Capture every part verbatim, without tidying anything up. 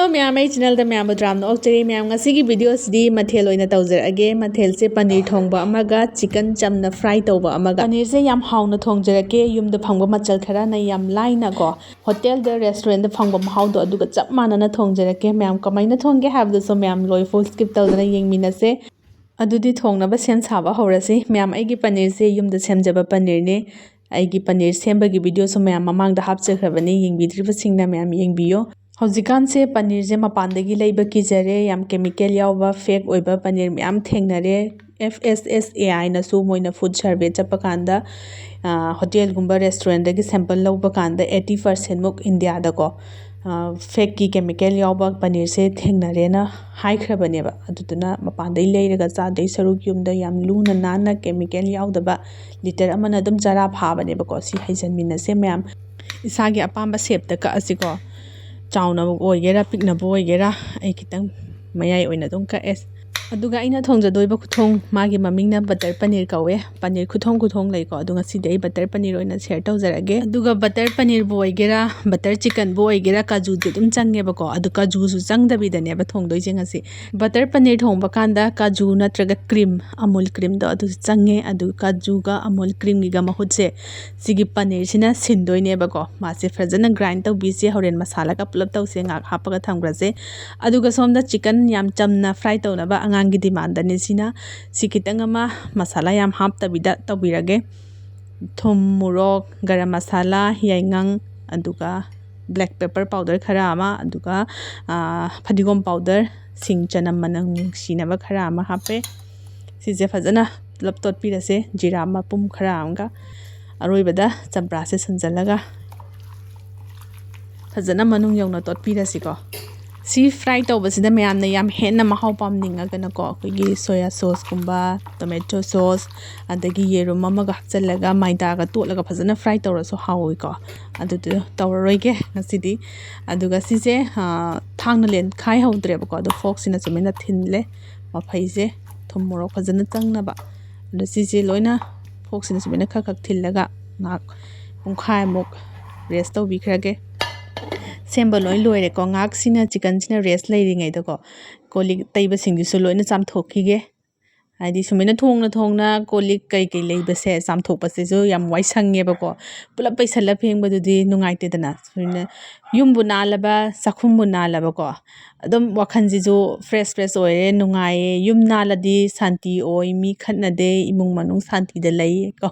ꯃꯌꯥꯝ, ꯑꯩ ꯆꯦꯅꯦꯜꯗ ꯃꯌꯥꯝꯕꯨ ꯇꯔꯥꯝꯅ ꯑꯣꯛꯆꯔꯤ꯫ ꯃꯌꯥꯝ, ꯉꯁꯤꯒꯤ ꯚꯤꯗꯤꯑꯣꯁꯤꯗꯤ ꯃꯊꯦꯜ ꯑꯣꯏꯅ ꯇꯧꯖꯔꯛꯑꯒꯦ꯫ ꯃꯊꯦꯜꯁꯦ ꯄꯅꯤꯔ ꯊꯣꯡꯕ ꯑꯃꯒ ꯆꯤꯀꯟ ꯆꯝꯅ ꯐ꯭ꯔꯥꯏ ꯇꯧꯕ ꯑꯃꯒ꯫ ꯄꯅꯤꯔꯁꯦ ꯌꯥꯝ ꯍꯥꯎꯅ ꯊꯣꯡꯖꯔꯛꯀꯦ꯫ ꯌꯨꯝꯗ ꯐꯪꯕ ꯃꯆꯜ ꯈꯔꯅ ꯌꯥꯝ ꯂꯥꯏꯅꯀꯣ, ꯍꯣꯇꯦꯜꯗ, ꯔꯦꯁꯇꯨꯔꯦꯟꯗ ꯐꯪꯕ ꯃꯍꯥꯎꯗꯣ ꯑꯗꯨꯒ ꯆꯞ ꯃꯥꯟꯅꯅ ꯊꯣꯡꯖꯔꯛꯀꯦ꯫ ꯃꯌꯥꯝ, ꯀꯃꯥꯏꯅ ꯊꯣꯡꯒꯦ ꯍꯥꯏꯕꯗꯨꯁꯨ ꯃꯌꯥꯝ ꯂꯣꯏ ꯐꯨꯜ ꯁ꯭ꯀꯤꯞ ꯇꯧꯗꯅ ꯌꯦꯡꯃꯤꯟꯅꯁꯦ꯫ ꯑꯗꯨꯗꯤ ꯊꯣꯡꯅꯕ ꯁꯦꯝ ꯁꯥꯕ ꯍꯧꯔꯁꯤ꯫ ꯃꯌꯥꯝ, ꯑꯩꯒꯤ ꯄꯅꯤꯔꯁꯦ ꯌꯨꯝꯗ ꯁꯦꯝꯖꯕ ꯄꯅꯤꯔꯅꯤ꯫ ꯑꯩꯒꯤ ꯄꯅꯤꯔ ꯁꯦꯝꯕꯒꯤ ꯚꯤꯗꯤꯑꯣꯁꯨ ꯃꯌꯥꯝ ꯃꯃꯥꯡꯗ ꯍꯥꯞꯆꯈ꯭ꯔꯕꯅꯤ, ꯌꯦꯡꯕꯤꯗ꯭ꯔꯤꯕꯁꯤꯡꯅ ꯃꯌꯥꯝ ꯌꯦꯡꯕꯤꯌꯨ꯫ ꯍꯧꯖꯤꯛꯀꯥꯟꯁꯦ ꯄꯅꯤꯔꯁꯦ ꯃꯄꯥꯟꯗꯒꯤ ꯂꯩꯕ ꯀꯤꯖꯔꯦ, ꯌꯥꯝ ꯀꯦꯃꯤꯀꯦꯜ ꯌꯥꯎꯕ, ꯐꯦꯛ ꯑꯣꯏꯕ ꯄꯅꯤꯔ ꯃꯌꯥꯝ ꯊꯦꯡꯅꯔꯦ꯫ ꯑꯦꯐ ꯑꯦꯁ ꯑꯦꯁ ꯑꯦ ꯑꯥꯏꯅꯁꯨ ꯃꯣꯏꯅ ꯐꯨꯗ ꯁꯔꯚꯦ ꯆꯠꯄ ꯀꯥꯟꯗ, ꯑ, ꯍꯣꯇꯦꯜꯒꯨꯝꯕ ꯔꯦꯁꯇꯨꯔꯦꯟꯗꯒꯤ ꯁꯦꯝꯄꯜ ꯂꯧꯕ ꯀꯥꯟꯗ eighty percent ꯃꯨꯛ ꯏꯟꯗꯤꯌꯥꯗꯀꯣ, ꯑ, ꯐꯦꯛꯀꯤ ꯀꯦꯃꯤꯀꯦꯜ ꯌꯥꯎꯕ ꯄꯅꯤꯔꯁꯦ ꯊꯦꯡꯅꯔꯦꯅ ꯍꯥꯏꯈ꯭ꯔꯕꯅꯦꯕ꯫ ꯑꯗꯨꯗꯨꯅ ꯃꯄꯥꯟꯗꯩ ꯂꯩꯔꯒ ꯆꯥꯗꯣꯏ ꯁꯔꯨꯛ ꯌꯨꯝꯗ ꯌꯥꯝ ꯂꯨꯅ ꯅꯥꯟꯅ ꯀꯦꯃꯤꯀꯦꯜ ꯌꯥꯎꯗꯕ ꯂꯤꯇꯔ ꯑꯃꯅ ꯑꯗꯨꯝ ꯆꯔꯥ ꯐꯥꯕꯅꯦꯕꯀꯣ꯫ ꯁꯤ ꯍꯩꯖꯟꯃꯤꯟꯅꯁꯦ ꯃꯌꯥꯝ꯫ ꯏꯁꯥꯒꯤ ꯑꯄꯥꯝꯕ ꯁꯦꯞꯇ ꯀꯛꯑꯁꯤꯀꯣ꯫ ꯆꯥꯎꯅ ꯑꯣꯏꯒꯦꯔꯥ, ꯄꯤꯛꯅꯕ ꯑꯣꯏꯒꯦꯔꯥ, ꯑꯩ ꯈꯤꯇꯪ ꯃꯌꯥꯏ ꯑꯣꯏꯅ ꯑꯗꯨꯝ ꯀꯛꯑꯦ꯫ ꯑꯗꯨꯒ ꯑꯩꯅ ꯊꯣꯡꯖꯗꯣꯏꯕ ꯈꯨꯊꯣꯡ, ꯃꯥꯒꯤ ꯃꯃꯤꯡꯅ ꯕꯇꯔ ꯄꯅꯤꯔ ꯀꯧꯋꯦ꯫ ꯄꯅꯤꯔ ꯈꯨꯊꯣꯡ ꯈꯨꯊꯣꯡ ꯂꯩꯀꯣ, ꯑꯗꯣ ꯉꯁꯤꯗꯤ ꯑꯩ ꯕꯇꯔ ꯄꯅꯤꯔ ꯑꯣꯏꯅ ꯁꯦꯌꯔ ꯇꯧꯖꯔꯒꯦ꯫ ꯑꯗꯨꯒ ꯕꯇꯔ ꯄꯅꯤꯔꯕꯨ ꯑꯣꯏꯒꯦꯔꯥ, ꯕꯇꯔ ꯆꯤꯀꯟꯕꯨ ꯑꯣꯏꯒꯦꯔꯥ, ꯀꯥꯖꯨꯗꯤ ꯑꯗꯨꯝ ꯆꯪꯉꯦꯕꯀꯣ꯫ ꯑꯗꯨ ꯀꯥꯖꯨꯁꯨ ꯆꯪꯗꯕꯤꯗꯅꯦꯕ ꯊꯣꯡꯗꯣꯏꯁꯦ ꯉꯁꯤ꯫ ꯕꯇꯔ ꯄꯅꯤꯔ ꯊꯣꯡꯕ ꯀꯥꯟꯗ ꯀꯥꯖꯨ ꯅꯠꯇ꯭ꯔꯒ ꯀ꯭ꯔꯤꯝ, ꯑꯃꯨꯜ ꯀ꯭ꯔꯤꯝꯗꯣ ꯑꯗꯨꯁꯨ ꯆꯪꯉꯦ꯫ ꯑꯗꯨ ꯀꯥꯖꯨꯒ ꯑꯃꯨꯜ ꯀ꯭ꯔꯤꯝꯒꯤꯒ ꯃꯍꯨꯠꯁꯦ ꯁꯤꯒꯤ ꯄꯅꯤꯔꯁꯤꯅ ꯁꯤꯟꯗꯣꯏꯅꯦꯕꯀꯣ꯫ ꯃꯥꯁꯦ ꯐꯖꯅ ꯒ꯭ꯔꯥꯏꯟ ꯇꯧꯕꯤꯁꯦ꯫ ꯍꯣꯔꯦꯟ ꯃꯁꯥꯂꯥꯒ ꯄꯨꯂꯞ ꯇꯧꯁꯦ, ꯉꯥꯏꯍꯥꯛ ꯍꯥꯞꯄꯒ ꯊꯝꯈ꯭ꯔꯁꯦ꯫ ꯑꯗꯨꯒ ꯁꯣꯝꯗ ꯆꯤꯀꯟ ꯌꯥꯝ ꯆꯝꯅ ꯐ꯭ꯔꯥꯏ ꯇꯧꯅꯕ ꯑꯉꯥꯡꯒꯤ ꯗꯤꯃꯥꯟꯗꯅꯤ ꯁꯤꯅ꯫ ꯁꯤ ꯈꯤꯇꯪ ꯑꯃ ꯃꯁꯥꯂꯥ ꯌꯥꯝ ꯍꯥꯞꯇꯕꯤꯗ ꯇꯧꯕꯤꯔꯒꯦ꯫ ꯊꯨꯝ, ꯃꯣꯔꯣꯛ, ꯒꯔꯝ ꯃꯁꯥꯂꯥ, ꯌꯥꯏꯉꯪ, ꯑꯗꯨꯒ ꯕ꯭ꯂꯦꯛ ꯄꯦꯄꯔ ꯄꯥꯎꯗꯔ ꯈꯔ ꯑꯃ, ꯑꯗꯨꯒ, ꯑꯥ, ꯐꯗꯤꯒꯣꯝ ꯄꯥꯎꯗꯔ, ꯁꯤꯡ, ꯆꯅꯝ ꯃꯅꯝ ꯅꯨꯡꯁꯤꯅꯕ ꯈꯔ ꯑꯃ ꯍꯥꯞꯄꯦ꯫ ꯁꯤꯁꯦ ꯐꯖꯅ ꯄꯨꯂꯞ ꯇꯣꯠꯄꯤꯔꯁꯦ, ꯖꯤꯔꯥ ꯃꯄꯨꯝ ꯈꯔ ꯑꯃꯒ꯫ ꯑꯔꯣꯏꯕꯗ ꯆꯝꯄ꯭ꯔꯥꯁꯦ ꯁꯨꯝꯖꯜꯂꯒ ꯐꯖꯅ ꯃꯅꯨꯡ ꯌꯧꯅ ꯇꯣꯠꯄꯤꯔꯁꯤꯀꯣ꯫ ꯁꯤ ꯐ꯭ꯔꯥꯏ ꯇꯧꯕꯁꯤꯗ ꯃꯌꯥꯝꯅ ꯌꯥꯝ ꯍꯦꯟꯅ ꯃꯍꯥꯎ ꯄꯥꯝꯅꯤꯡꯉꯒꯅꯀꯣ, ꯑꯩꯈꯣꯏꯒꯤ ꯁꯣꯌꯥ ꯁꯣꯁꯀꯨꯝꯕ, ꯇꯣꯃꯦꯇꯣ ꯁꯣꯁ, ꯑꯗꯒꯤ ꯌꯦꯔꯨꯝ ꯑꯃꯒ ꯍꯥꯞꯆꯤꯜꯂꯒ, ꯃꯥꯏꯗꯥꯒ ꯇꯣꯠꯂꯒ ꯐꯖꯅ ꯐ꯭ꯔꯥꯏ ꯇꯧꯔꯁꯨ ꯍꯥꯎꯋꯤꯀꯣ꯫ ꯑꯗꯨꯗꯣ ꯇꯧꯔꯔꯣꯏꯒꯦ ꯉꯁꯤꯗꯤ꯫ ꯑꯗꯨꯒ ꯁꯤꯁꯦ, ꯑꯥ, ꯊꯥꯡꯅ ꯂꯦꯟꯈꯥꯏꯍꯧꯗ꯭ꯔꯦꯕꯀꯣ, ꯑꯗꯣ ꯐꯣꯔꯛꯁꯤꯅ ꯁꯨꯃꯥꯏꯅ ꯊꯤꯜꯂꯦ ꯃꯐꯩꯁꯦ꯫ ꯊꯨꯝ ꯃꯣꯔꯣꯛ ꯐꯖꯅ ꯆꯪꯅꯕ꯫ ꯑꯗꯣ ꯁꯤꯁꯦ ꯂꯣꯏꯅ ꯐꯣꯔꯛꯁꯤꯅ ꯁꯨꯃꯥꯏꯅ ꯈꯔ ꯈꯔ ꯊꯤꯜꯂꯒ ꯉꯥꯏꯍꯥꯛ ꯄꯨꯡꯈꯥꯏꯃꯨꯛ ꯔꯦꯁ ꯇꯧꯕꯤꯈ꯭ꯔꯒꯦ꯫ ꯁꯦꯝꯕ ꯂꯣꯏ ꯂꯣꯏꯔꯦꯀꯣ꯫ ꯉꯥꯏꯍꯥꯛꯁꯤꯅ ꯆꯤꯀꯟꯁꯤꯅ ꯔꯦꯁ ꯂꯩꯔꯤꯉꯩꯗꯀꯣ, ꯀꯣꯜ ꯂꯤꯛ ꯇꯩꯕꯁꯤꯡꯗꯨꯁꯨ ꯂꯣꯏꯅ ꯆꯥꯝꯊꯣꯛꯈꯤꯒꯦ꯫ ꯍꯥꯏꯗꯤ ꯁꯨꯃꯥꯏꯅ ꯊꯣꯡꯅ ꯊꯣꯡꯅ ꯀꯣꯜ ꯂꯤꯛ ꯀꯩꯀꯩ ꯂꯩꯕꯁꯦ ꯆꯥꯝꯊꯣꯛꯄꯁꯤꯁꯨ ꯌꯥꯝ ꯋꯥꯏ ꯁꯪꯉꯦꯕꯀꯣ꯫ ꯄꯨꯂꯞ ꯄꯩꯁꯜꯂ ꯐꯦꯡꯕꯗꯨꯗꯤ ꯅꯨꯡꯉꯥꯏꯇꯦꯗꯅ꯫ ꯁꯨꯃꯥꯏꯅ ꯌꯨꯝꯕꯨ ꯅꯥꯜꯂꯕ, ꯆꯥꯛꯈꯨꯝꯕꯨ ꯅꯥꯜꯂꯕꯀꯣ, ꯑꯗꯨꯝ ꯋꯥꯈꯜꯁꯤꯁꯨ ꯐ꯭ꯔꯦꯁ ꯐ꯭ꯔꯦꯁ ꯑꯣꯏꯔꯦ, ꯅꯨꯡꯉꯥꯏꯌꯦ꯫ ꯌꯨꯝ ꯅꯥꯜꯂꯗꯤ ꯁꯥꯟꯇꯤ ꯑꯣꯏ, ꯃꯤ ꯈꯠꯅꯗꯦ, ꯏꯃꯨꯡ ꯃꯅꯨꯡ ꯁꯥꯟꯇꯤꯗ ꯂꯩ ꯀꯣ꯫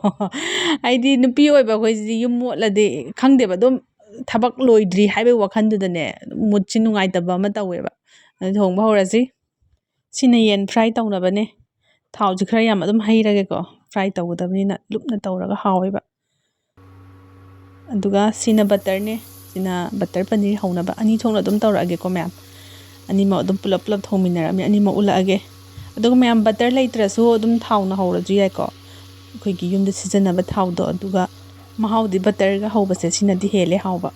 ꯍꯥꯏꯗꯤ ꯅꯨꯄꯤ ꯑꯣꯏꯕ ꯑꯩꯈꯣꯏꯁꯤꯗꯤ ꯌꯨꯝ ꯃꯣꯠꯂꯗꯤ ꯈꯪꯗꯦꯕ, ꯑꯗꯨꯝ ꯊꯕꯛ ꯂꯣꯏꯗ꯭ꯔꯤ ꯍꯥꯏꯕꯒꯤ ꯋꯥꯈꯜꯗꯨꯗꯅꯦ, ꯃꯨꯠꯁꯤ ꯅꯨꯡꯉꯥꯏꯇꯕ ꯑꯃ ꯇꯧꯋꯦꯕ꯫ ꯑꯗꯨ ꯊꯣꯡꯕ ꯍꯧꯔꯁꯤ꯫ ꯁꯤꯅ ꯌꯦꯟ ꯐ꯭ꯔꯥꯏ ꯇꯧꯅꯕꯅꯦ꯫ ꯊꯥꯎꯁꯤ ꯈꯔ ꯌꯥꯝ ꯑꯗꯨꯝ ꯍꯩꯔꯒꯦꯀꯣ, ꯐ꯭ꯔꯥꯏ ꯇꯧꯒꯗꯕꯅꯤꯅ ꯂꯨꯞꯅ ꯇꯧꯔꯒ ꯍꯥꯎꯋꯦꯕ꯫ ꯑꯗꯨꯒ ꯁꯤꯅ ꯕꯇꯔꯅꯦ꯫ ꯁꯤꯅ ꯕꯇꯔ ꯄꯅꯤꯔ ꯍꯧꯅꯕ꯫ ꯑꯅꯤ ꯊꯣꯛꯅ ꯑꯗꯨꯝ ꯇꯧꯔꯛꯑꯒꯦꯀꯣ ꯃꯌꯥꯝ꯫ ꯑꯅꯤꯃꯛ ꯑꯗꯨꯝ ꯄꯨꯂꯞ ꯄꯨꯂꯞ ꯊꯣꯡꯃꯤꯟꯅꯔꯛꯑꯕꯅꯤ, ꯑꯅꯤꯃꯛ ꯎꯠꯂꯛꯑꯒꯦ꯫ ꯑꯗꯨꯒ ꯃꯌꯥꯝ, ꯕꯇꯔ ꯂꯩꯇ꯭ꯔꯁꯨ ꯑꯗꯨꯝ ꯊꯥꯎꯅ ꯍꯧꯔꯁꯨ ꯌꯥꯏꯀꯣ, ꯑꯩꯈꯣꯏꯒꯤ ꯌꯨꯝꯗ ꯁꯤꯖꯤꯟꯅꯕ ꯊꯥꯎꯗꯣ꯫ ꯑꯗꯨꯒ ꯃꯍꯥꯎꯗꯤ ꯕꯇꯔꯒ ꯍꯧꯕꯁꯦ ꯁꯤꯅꯗꯤ ꯍꯦꯜꯂꯦ ꯍꯥꯎꯕ꯫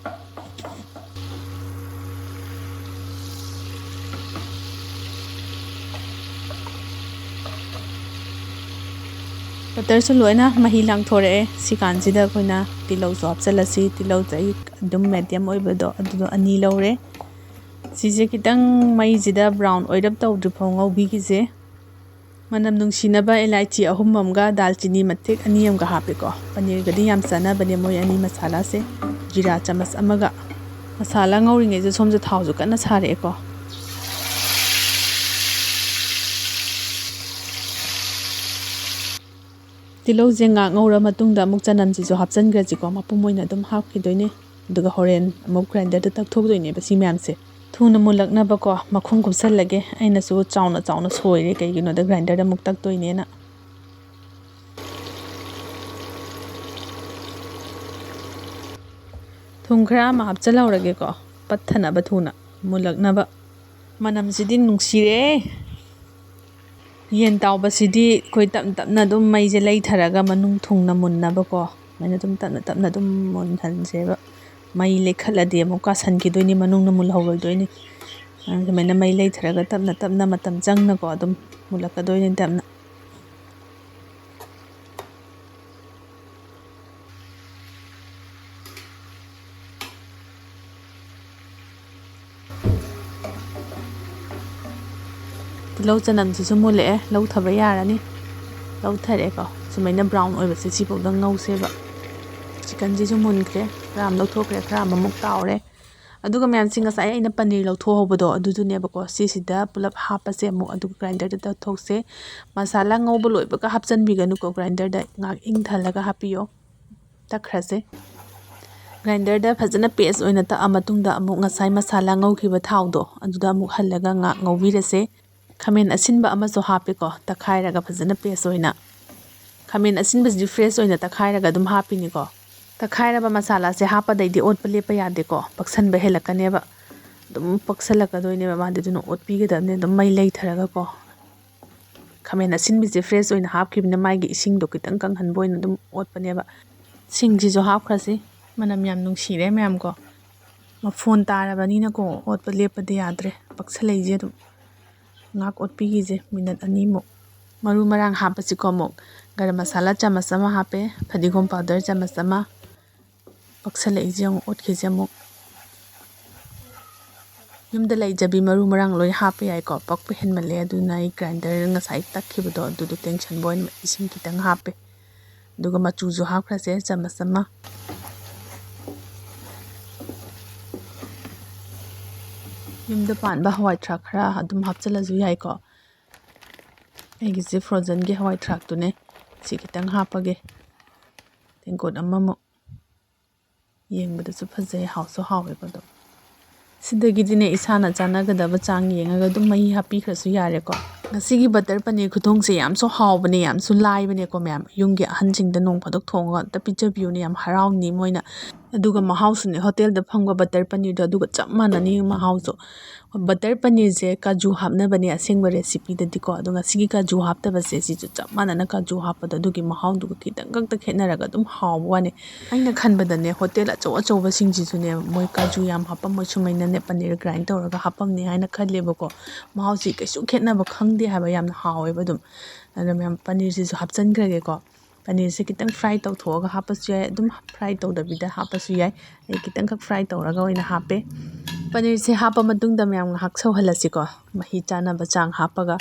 ꯕꯇꯔꯁꯨ ꯂꯣꯏꯅ ꯃꯍꯤ ꯂꯥꯡꯊꯣꯔꯛꯑꯦ꯫ ꯁꯤ ꯀꯥꯟꯁꯤꯗ ꯑꯩꯈꯣꯏꯅ ꯇꯤꯜꯍꯧꯁꯨ ꯍꯥꯞꯆꯤꯜꯂꯁꯤ꯫ ꯇꯤꯜꯍꯧꯁꯦ ꯑꯩ ꯑꯗꯨꯝ ꯃꯦꯗꯤꯌꯝ ꯑꯣꯏꯕꯗꯣ, ꯑꯗꯨꯗꯣ ꯑꯅꯤ ꯂꯧꯔꯦ꯫ ꯁꯤꯁꯦ ꯈꯤꯇꯪ ꯃꯩꯁꯤꯗ ꯕ꯭ꯔꯥꯎꯟ ꯑꯣꯏꯔꯞ ꯇꯧꯗ꯭ꯔꯤ ꯐꯥꯎ ꯉꯧꯕꯤꯈꯤꯁꯦ꯫ ꯃꯅꯝ ꯅꯨꯡꯁꯤꯅꯕ ꯏꯂꯥꯏꯆꯤ ꯑꯍꯨꯝ ꯑꯃꯒ ꯗꯥꯜꯆꯤꯅꯤ ꯃꯇꯦꯛ ꯑꯅꯤ ꯑꯃꯒ ꯍꯥꯞꯄꯦꯀꯣ꯫ ꯄꯅꯤꯔꯒꯗꯤ ꯌꯥꯝ ꯆꯥꯟꯅꯕꯅꯦ ꯃꯣꯏ ꯑꯅꯤ ꯃꯁꯥꯂꯥꯁꯦ꯫ ꯖꯤꯔꯥ ꯆꯥꯃꯁ ꯑꯃꯒ꯫ ꯃꯁꯥꯂꯥ ꯉꯧꯔꯤꯉꯩꯗ ꯁꯣꯝꯗ ꯊꯥꯎꯁꯨ ꯀꯟꯅ ꯁꯥꯔꯛꯑꯦꯀꯣ꯫ ꯇꯤꯜꯍꯧꯁꯦ ꯉꯥꯛ ꯉꯧꯔ ꯃꯇꯨꯡꯗ ꯑꯃꯨꯛ ꯆꯅꯝꯁꯤꯁꯨ ꯍꯥꯞꯆꯤꯟꯈ꯭ꯔꯁꯤꯀꯣ꯫ ꯃꯄꯨꯝ ꯑꯣꯏꯅ ꯑꯗꯨꯝ ꯍꯥꯞꯈꯤꯗꯣꯏꯅꯦ꯫ ꯑꯗꯨꯒ ꯍꯣꯔꯦꯟ ꯑꯃꯨꯛ ꯒ꯭ꯔꯥꯏꯟꯗꯔꯗ ꯇꯛꯊꯣꯛꯇꯣꯏꯅꯦꯕ ꯁꯤ ꯃꯌꯥꯝꯁꯦ꯫ ꯊꯨꯅ ꯃꯨꯜꯂꯛꯅꯕꯀꯣ, ꯃꯈꯨꯝ ꯀꯨꯞꯁꯜꯂꯒꯦ꯫ ꯑꯩꯅꯁꯨ ꯆꯥꯎꯅ ꯆꯥꯎꯅ ꯁꯣꯏꯔꯦ, ꯀꯩꯒꯤꯅꯣꯗ ꯒ꯭ꯔꯥꯏꯟꯗꯔꯗ ꯑꯃꯨꯛ ꯇꯛꯇꯣꯏꯅꯦꯅ꯫ ꯊꯨꯝ ꯈꯔ ꯑꯃ ꯍꯥꯞꯆꯤꯜꯍꯧꯔꯒꯦꯀꯣ, ꯄꯠꯊꯅꯕ, ꯊꯨꯅ ꯃꯨꯜꯂꯛꯅꯕ꯫ ꯃꯅꯝꯁꯤꯗꯤ ꯅꯨꯡꯁꯤꯔꯦ꯫ ꯌꯦꯟ ꯇꯥꯎꯕꯁꯤꯗꯤ ꯑꯩꯈꯣꯏ ꯇꯞꯅ ꯇꯞꯅ ꯑꯗꯨꯝ ꯃꯩꯁꯦ ꯂꯩꯊꯔꯒ ꯃꯅꯨꯡ ꯊꯨꯡꯅ ꯃꯨꯟꯅꯕꯀꯣ, ꯑꯗꯨꯃꯥꯏꯅ ꯑꯗꯨꯝ ꯇꯞꯅ ꯇꯞꯅ ꯑꯗꯨꯝ ꯃꯨꯟꯍꯟꯁꯦꯕ꯫ ꯃꯩ ꯂꯩꯈꯠꯂꯗꯤ ꯑꯃꯨꯛ ꯀꯥꯁꯟꯈꯤꯗꯣꯏꯅꯤ, ꯃꯅꯨꯡꯅ ꯃꯨꯜꯍꯧꯔꯣꯏꯗꯣꯏꯅꯤ꯫ ꯑꯗꯨꯃꯥꯏꯅ ꯃꯩ ꯂꯩꯊꯔꯒ ꯇꯞꯅ ꯇꯞꯅ ꯃꯇꯝ ꯆꯪꯅꯀꯣ ꯑꯗꯨꯝ ꯃꯨꯜꯂꯛꯀꯗꯣꯏꯅꯤ ꯇꯞꯅ꯫ ꯇꯤꯜꯍꯧ ꯆꯅꯝꯁꯤꯁꯨ ꯃꯨꯜꯂꯛꯑꯦ, ꯂꯧꯊꯕ ꯌꯥꯔꯅꯤ꯫ ꯂꯧꯊꯔꯦꯀꯣ꯫ ꯁꯨꯃꯥꯏꯅ brown ꯑꯣꯏꯕꯁꯦ ꯁꯤꯐꯥꯎꯗꯪ ꯉꯧꯁꯦꯕ꯫ Chickenꯁꯤꯁꯨ ꯃꯨꯟꯈ꯭ꯔꯦ, ꯈꯔ ꯑꯃ ꯂꯧꯊꯣꯛꯈ꯭ꯔꯦ, ꯈꯔ ꯑꯃꯃꯨꯛ ꯇꯥꯎꯔꯦ꯫ ꯑꯗꯨꯒ ꯃꯌꯥꯝꯁꯤ ꯉꯁꯥꯏ ꯑꯩꯅ ꯄꯅꯤꯔ ꯂꯧꯊꯣꯛꯍꯧꯕꯗꯣ ꯑꯗꯨꯗꯨꯅꯦꯕꯀꯣ꯫ ꯁꯤꯁꯤꯗ ꯄꯨꯂꯞ ꯍꯥꯞꯄꯁꯦ ꯑꯃꯨꯛ, ꯑꯗꯨꯒ grinderꯗ ꯇꯧꯊꯣꯛꯁꯦ꯫ ꯃꯁꯥꯂꯥ ꯉꯧꯕ ꯂꯣꯏꯕꯒ ꯍꯥꯞꯆꯤꯟꯕꯤꯒꯅꯨꯀꯣ grinderꯗ, ꯉꯥꯏꯍꯥꯛ ꯏꯪꯊꯍꯜꯂꯒ ꯍꯥꯞꯄꯤꯌꯣ꯫ ꯇꯛꯈ꯭ꯔꯁꯦ꯫ Grinderꯗ ꯐꯖꯅ paste ꯑꯣꯏꯅ ꯇꯛꯑ ꯃꯇꯨꯡꯗ ꯑꯃꯨꯛ ꯉꯁꯥꯏ ꯃꯁꯥꯂꯥ ꯉꯧꯈꯤꯕ ꯊꯥꯎꯗꯣ ꯑꯗꯨꯗ ꯑꯃꯨꯛ ꯍꯜꯂꯒ ꯉꯥꯏꯍꯥꯛ ꯉꯧꯕꯤꯔꯁꯦ꯫ ꯈꯥꯃꯦꯟ ꯑꯁꯤꯟꯕ ꯑꯃꯁꯨ ꯍꯥꯞꯄꯦꯀꯣ, ꯇꯛꯈꯥꯏꯔꯒ ꯐꯖꯅ paste ꯑꯣꯏꯅ꯫ ꯈꯥꯃꯦꯟ ꯑꯁꯤꯟꯕꯁꯤꯗꯤ fresh ꯑꯣꯏꯅ ꯇꯛꯈꯥꯏꯔꯒ ꯑꯗꯨꯝ ꯍꯥꯞꯄꯤꯅꯤꯀꯣ꯫ ꯇꯛꯈꯥꯏꯔꯕ ꯃꯁꯥꯂꯥꯁꯦ ꯍꯥꯞꯄꯗꯩꯗꯤ ꯑꯣꯠꯄ ꯂꯦꯞꯄ ꯌꯥꯗꯦꯀꯣ, ꯄꯛꯁꯟꯕ ꯍꯦꯜꯂꯛꯀꯅꯦꯕ꯫ ꯑꯗꯨꯝ ꯄꯛꯁꯜꯂꯛꯀꯗꯣꯏꯅꯦꯕ ꯃꯥꯗꯤ, ꯑꯗꯨꯅ ꯑꯣꯠꯄꯤꯒꯗꯕꯅꯦ ꯑꯗꯨꯝ ꯃꯩ ꯂꯩꯊꯔꯒꯀꯣ꯫ ꯈꯥꯃꯦꯟ ꯑꯁꯤꯟꯕꯤꯁꯦ fresh ꯑꯣꯏꯅ ꯍꯥꯞꯈꯤꯕꯅꯤꯅ ꯃꯥꯒꯤ ꯏꯁꯤꯡꯗꯣ ꯈꯤꯇꯪ ꯀꯪꯍꯟꯕ ꯑꯣꯏꯅ ꯑꯗꯨꯝ ꯑꯣꯠꯄꯅꯦꯕ꯫ ꯁꯤꯡꯁꯤꯁꯨ ꯍꯥꯞꯈ꯭ꯔꯁꯤ꯫ ꯃꯅꯝ ꯌꯥꯝ ꯅꯨꯡꯁꯤꯔꯦ ꯃꯌꯥꯝ ꯀꯣ꯫ ꯃꯐꯣꯟ ꯇꯥꯔꯕꯅꯤꯅꯀꯣ, ꯑꯣꯠꯄ ꯂꯦꯞꯄꯗꯤ ꯌꯥꯗ꯭ꯔꯦ, ꯄꯛꯁꯜꯂꯛꯏꯁꯦ ꯑꯗꯨꯝ꯫ ꯉꯥꯛ ꯑꯣꯠꯄꯤꯈꯤꯁꯦ minute ꯑꯅꯤꯃꯨꯛ꯫ ꯃꯔꯨ ꯃꯔꯥꯡ ꯍꯥꯞꯄꯁꯤꯀꯣ ꯑꯃꯨꯛ꯫ ꯒꯔꯝ ꯃꯁꯥꯂꯥ ꯆꯥꯃꯁ ꯑꯃ ꯍꯥꯞꯄꯦ, ꯐꯗꯤꯒꯣꯝ powder ꯆꯥꯃꯁ ꯑꯃ꯫ ꯄꯛꯁꯜꯂꯛꯏꯁꯦ ꯌꯦꯡꯉꯨ, ꯑꯣꯠꯈꯤꯁꯦ ꯑꯃꯨꯛ꯫ ꯌꯨꯝꯗ ꯂꯩꯖꯕꯤ ꯃꯔꯨ ꯃꯔꯥꯡ ꯂꯣꯏ ꯍꯥꯞꯄ ꯌꯥꯏꯀꯣ꯫ ꯄꯛꯄ ꯍꯦꯟꯃꯜꯂꯦ ꯑꯗꯨꯅ ꯑꯩ grinder ꯉꯁꯥꯏ ꯇꯛꯈꯤꯕꯗꯣ ꯑꯗꯨꯗꯣ ꯇꯦꯡꯁꯟꯕ ꯑꯣꯏꯅ ꯏꯁꯤꯡ ꯈꯤꯇꯪ ꯍꯥꯞꯄꯦ꯫ ꯑꯗꯨꯒ ꯃꯆꯨꯁꯨ ꯍꯥꯞꯈ꯭ꯔꯁꯦ ꯆꯥꯃꯁ ꯑꯃ꯫ ꯌꯨꯝꯗ ꯄꯥꯟꯕ ꯍꯋꯥꯏ ꯊ꯭ꯔꯥꯛ ꯈꯔ ꯑꯗꯨꯝ ꯍꯥꯞꯆꯤꯜꯂꯁꯨ ꯌꯥꯏꯀꯣ꯫ ꯑꯩꯒꯤꯁꯦ frozenꯒꯤ ꯍꯋꯥꯏ ꯊ꯭ꯔꯥꯛꯇꯨꯅꯦ꯫ ꯁꯤ ꯈꯤꯇꯪ ꯍꯥꯞꯄꯒꯦ꯫ ꯇꯦꯡꯀꯣꯠ ꯑꯃꯃꯨꯛ꯫ ꯌꯦꯡꯕꯗꯁꯨ ꯐꯖꯩ, ꯍꯥꯎꯁꯨ ꯍꯥꯎꯋꯦꯕ ꯑꯗꯨꯝ꯫ ꯁꯤꯗꯒꯤꯗꯤꯅꯦ ꯏꯁꯥꯅ ꯆꯥꯟꯅꯒꯗꯕ ꯆꯥꯡ ꯌꯦꯡꯉꯒ ꯑꯗꯨꯝ ꯃꯍꯤ ꯍꯥꯞꯄꯤꯈ꯭ꯔꯁꯨ ꯌꯥꯔꯦꯀꯣ꯫ ꯉꯁꯤꯒꯤ butter paneer ꯈꯨꯊꯣꯡꯁꯦ ꯌꯥꯝꯁꯨ ꯍꯥꯎꯕꯅꯦ, ꯌꯥꯝꯁꯨ ꯂꯥꯏꯕꯅꯦꯀꯣ ꯃꯌꯥꯝ꯫ ꯌꯨꯝꯒꯤ ꯑꯍꯟꯁꯤꯡꯗ ꯅꯣꯡ ꯐꯥꯗꯣꯛ ꯊꯣꯡꯉꯒ ꯑꯝꯇ ꯄꯤꯖꯕꯤꯌꯨꯅꯦ, ꯌꯥꯝ ꯍꯔꯥꯎꯅꯤ ꯃꯣꯏꯅ꯫ ꯑꯗꯨꯒ ꯃꯍꯥꯎꯁꯨꯅꯦ hotelꯗ ꯐꯪꯕ butter paneerꯗꯣ ꯑꯗꯨꯒ ꯆꯞ ꯃꯥꯟꯅꯅꯤ ꯃꯍꯥꯎꯁꯨ꯫ Butter paneerꯁꯦ ꯀꯥꯖꯨ ꯍꯥꯞꯅꯕꯅꯦ ꯑꯁꯦꯡꯕ recipeꯗꯗꯤꯀꯣ꯫ ꯑꯗꯣ ꯉꯁꯤꯒꯤ ꯀꯥꯖꯨ ꯍꯥꯞꯇꯕꯁꯦ ꯁꯤꯁꯨ ꯆꯞ ꯃꯥꯟꯅꯅ ꯀꯥꯖꯨ ꯍꯥꯞꯄꯗꯣ ꯑꯗꯨꯒꯤ ꯃꯍꯥꯎꯗꯨꯒ ꯈꯤꯇꯪ ꯈꯛꯇ ꯈꯦꯠꯅꯔꯒ ꯑꯗꯨꯝ ꯍꯥꯎꯕ ꯋꯥꯅꯦ꯫ ꯑꯩꯅ ꯈꯟꯕꯗꯅꯦ hotel ꯑꯆꯧ ꯑꯆꯧꯕꯁꯤꯡꯁꯤꯁꯨꯅꯦ ꯃꯣꯏ ꯀꯥꯖꯨ ꯌꯥꯝ ꯍꯥꯞꯄꯝꯃꯣꯏ, ꯁꯨꯃꯥꯏꯅꯅꯦ paneer grind ꯇꯧꯔꯒ ꯍꯥꯞꯄꯝꯅꯤ ꯍꯥꯏꯅ ꯈꯜꯂꯦꯕꯀꯣ꯫ ꯃꯍꯥꯎꯁꯤ ꯀꯩꯁꯨ ꯈꯦꯠꯅꯕ ꯈꯪꯗꯦ ꯍꯥꯏꯕ, ꯌꯥꯝꯅ ꯍꯥꯎꯋꯦꯕ ꯑꯗꯨꯝ꯫ ꯑꯗꯨꯅ ꯃꯌꯥꯝ paneerꯁꯤꯁꯨ ꯍꯥꯞꯆꯤꯟꯈ꯭ꯔꯒꯦꯀꯣ꯫ ꯄꯅꯤꯔꯁꯦ ꯈꯤꯇꯪ ꯐ꯭ꯔꯥꯏ ꯇꯧꯊꯣꯛꯑꯒ ꯍꯥꯞꯄꯁꯨ ꯌꯥꯏ, ꯑꯗꯨꯝ ꯐ꯭ꯔꯥꯏ ꯇꯧꯗꯕꯤꯗ ꯍꯥꯞꯄꯁꯨ ꯌꯥꯏ꯫ ꯑꯩ ꯈꯤꯇꯪꯈꯛ ꯐ꯭ꯔꯥꯏ ꯇꯧꯔꯒ ꯑꯣꯏꯅ ꯍꯥꯞꯄꯦ꯫ ꯄꯅꯤꯔꯁꯦ ꯍꯥꯞꯄ ꯃꯇꯨꯡꯗ ꯃꯌꯥꯝ ꯉꯥꯏꯍꯥꯛ ꯁꯧꯍꯜꯂꯁꯤꯀꯣ, ꯃꯍꯤ ꯆꯥꯅꯕ ꯆꯥꯡ ꯍꯥꯞꯄꯒ꯫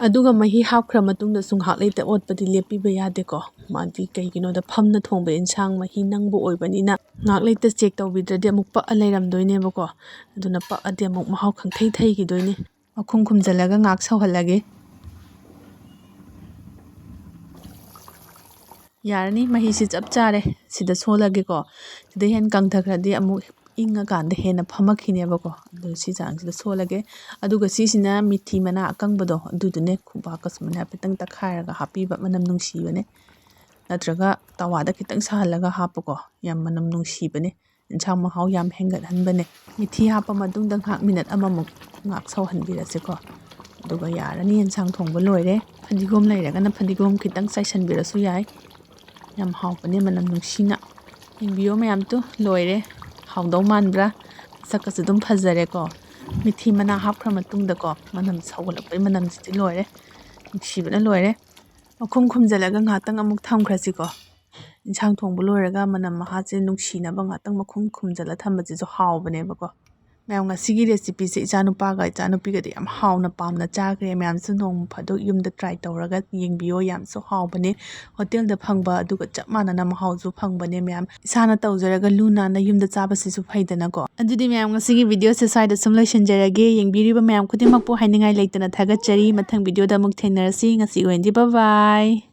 ꯑꯗꯨꯒ ꯃꯍꯤ ꯍꯥꯞꯈ꯭ꯔ ꯃꯇꯨꯡꯗꯁꯨ ꯉꯥꯏꯍꯥꯛ ꯂꯩꯇ ꯑꯣꯠꯄꯗꯤ ꯂꯦꯞꯄꯤꯕ ꯌꯥꯗꯦꯀꯣ꯫ ꯃꯥꯗꯤ ꯀꯩꯒꯤꯅꯣꯗ ꯐꯝꯅ ꯊꯣꯡꯕ ꯏꯟꯁꯥꯡ ꯃꯍꯤ ꯅꯪꯕ ꯑꯣꯏꯕꯅꯤꯅ ꯉꯥꯏꯍꯥꯛ ꯂꯩꯇ ꯆꯦꯛ ꯇꯧꯕꯤꯗ꯭ꯔꯗꯤ ꯑꯃꯨꯛ ꯄꯛꯑ ꯂꯩꯔꯝꯗꯣꯏꯅꯦꯕꯀꯣ꯫ ꯑꯗꯨꯅ ꯄꯛꯑꯗꯤ ꯑꯃꯨꯛ ꯃꯍꯥꯎ ꯈꯪꯊꯩ ꯊꯩꯈꯤꯗꯣꯏꯅꯦ꯫ ꯃꯈꯨꯝ ꯈꯨꯝꯖꯤꯜꯂꯒ ꯉꯥꯏꯍꯥꯛ ꯁꯧꯍꯜꯂꯒꯦ꯫ ꯌꯥꯔꯅꯤ, ꯃꯍꯤꯁꯤ ꯆꯞ ꯆꯥꯔꯦ꯫ ꯁꯤꯗ ꯁꯣꯜꯂꯒꯦꯀꯣ꯫ ꯁꯤꯗ ꯍꯦꯟꯅ ꯀꯪꯊꯈ꯭ꯔꯗꯤ ꯑꯃꯨꯛ ꯏꯪꯉꯀꯥꯟꯗ ꯍꯦꯟꯅ ꯐꯝꯃꯛꯈꯤꯅꯦꯕꯀꯣ꯫ ꯑꯗꯨ ꯁꯤ ꯆꯥꯡꯁꯤꯗ ꯁꯣꯜꯂꯒꯦ꯫ ꯑꯗꯨꯒ ꯁꯤꯁꯤꯅ ꯃꯤꯊꯤ ꯃꯅꯥ ꯑꯀꯪꯕꯗꯣ ꯑꯗꯨꯗꯨꯅꯦ, ꯈꯨꯕꯥꯛꯀ ꯁꯨꯃꯥꯏꯅ ꯍꯥꯏꯐꯦꯠꯇꯪ ꯇꯛꯈꯥꯏꯔꯒ ꯍꯥꯞꯄꯤꯕ, ꯃꯅꯝ ꯅꯨꯡꯁꯤꯕꯅꯦ꯫ ꯅꯠꯇ꯭ꯔꯒ ꯇꯋꯥꯗ ꯈꯤꯇꯪ ꯁꯥꯍꯜꯂꯒ ꯍꯥꯞꯄꯀꯣ, ꯌꯥꯝ ꯃꯅꯝ ꯅꯨꯡꯁꯤꯕꯅꯦ꯫ ꯏꯟꯁꯥꯡ ꯃꯍꯥꯎ ꯌꯥꯝ ꯍꯦꯟꯒꯠꯍꯟꯕꯅꯦ꯫ ꯃꯤꯊꯤ ꯍꯥꯞꯄ ꯃꯇꯨꯡꯗ ꯉꯥꯏꯍꯥꯛ, ꯃꯤꯅꯠ ꯑꯃꯃꯨꯛ ꯉꯥꯏꯍꯥꯛ ꯁꯧꯍꯟꯕꯤꯔꯁꯤꯀꯣ꯫ ꯑꯗꯨꯒ ꯌꯥꯔꯅꯤ, ꯏꯟꯁꯥꯡ ꯊꯣꯡꯕ ꯂꯣꯏꯔꯦ꯫ ꯐꯗꯤꯒꯣꯝ ꯂꯩꯔꯒꯅ ꯐꯗꯤꯒꯣꯝ ꯈꯤꯇꯪ ꯆꯥꯏꯁꯤꯟꯕꯤꯔꯁꯨ ꯌꯥꯏ꯫ ꯌꯥꯝ ꯍꯥꯎꯕꯅꯦ, ꯃꯅꯝ ꯅꯨꯡꯁꯤꯅ꯫ ꯌꯦꯡꯕꯤꯌꯣ ꯃꯌꯥꯝꯗꯨ, ꯂꯣꯏꯔꯦ꯫ ꯍꯥꯎꯗꯧ ꯃꯥꯟꯕ꯭ꯔꯥ? ꯃꯁꯛꯀꯁꯨ ꯑꯗꯨꯝ ꯐꯖꯔꯦꯀꯣ꯫ ꯃꯤꯊꯤ ꯃꯅꯥ ꯍꯥꯞꯈ꯭ꯔ ꯃꯇꯨꯡꯗꯀꯣ, ꯃꯅꯝ ꯁꯧꯒꯠꯂꯛꯄꯩ ꯃꯅꯝꯁꯤꯗꯤ ꯂꯣꯏꯔꯦ, ꯅꯨꯡꯁꯤꯕꯅ ꯂꯣꯏꯔꯦ꯫ ꯃꯈꯨꯝ ꯈꯨꯝꯖꯤꯜꯂꯒ ꯉꯥꯏꯍꯥꯛꯇꯪ ꯑꯃꯨꯛ ꯊꯝꯈ꯭ꯔꯁꯤꯀꯣ꯫ ꯏꯟꯁꯥꯡ ꯊꯣꯡꯕ ꯂꯣꯏꯔꯒ ꯃꯅꯝ ꯃꯍꯥꯁꯦ ꯅꯨꯡꯁꯤꯅꯕ ꯉꯥꯛꯇꯪ ꯃꯈꯨꯝ ꯈꯨꯝꯖꯤꯜꯂ ꯊꯝꯕꯁꯤꯁꯨ ꯍꯥꯎꯕꯅꯦꯕꯀꯣ꯫ ꯃꯌꯥꯝ, ꯉꯁꯤꯒꯤ recipeꯁꯦ ꯏꯆꯥꯅꯨꯄꯥꯒ ꯏꯆꯥꯅꯨꯄꯤꯒꯗꯤ ꯌꯥꯝ ꯍꯥꯎꯅ ꯄꯥꯝꯅ ꯆꯥꯈ꯭ꯔꯦ꯫ ꯃꯌꯥꯝꯁꯨ ꯅꯣꯡ ꯐꯥꯗꯣꯛ ꯌꯨꯝꯗ try ꯇꯧꯔꯒ ꯌꯦꯡꯕꯤꯌꯣ, ꯌꯥꯝꯁꯨ ꯍꯥꯎꯕꯅꯦ꯫ ꯍꯣꯇꯦꯜꯗ ꯐꯪꯕ ꯑꯗꯨꯒ ꯆꯞ ꯃꯥꯟꯅꯅ ꯃꯍꯥꯎꯁꯨ ꯐꯪꯕꯅꯦ ꯃꯌꯥꯝ꯫ ꯏꯁꯥꯅ ꯇꯧꯖꯔꯒ ꯂꯨ ꯅꯥꯟꯅ ꯌꯨꯝꯗ ꯆꯥꯕꯁꯤꯁꯨ ꯐꯩꯗꯅꯀꯣ꯫ ꯑꯗꯨꯗꯤ ꯃꯌꯥꯝ, ꯉꯁꯤꯒꯤ videoꯁꯦ ꯁ꯭ꯋꯥꯏꯗ ꯁꯨꯝ ꯂꯣꯏꯁꯤꯟꯖꯔꯒꯦ꯫ ꯌꯦꯡꯕꯤꯔꯤꯕ ꯃꯌꯥꯝ ꯈꯨꯗꯤꯡꯃꯛꯄꯨ ꯍꯥꯏꯅꯤꯡꯉꯥꯏ ꯂꯩꯇꯅ ꯊꯥꯒꯠꯆꯔꯤ꯫ ꯃꯊꯪ videoꯗ ꯑꯃꯨꯛ ꯊꯦꯡꯅꯔꯁꯤ꯫ ꯉꯁꯤꯒꯤ ꯑꯣꯏꯅꯗꯤ bye bye꯫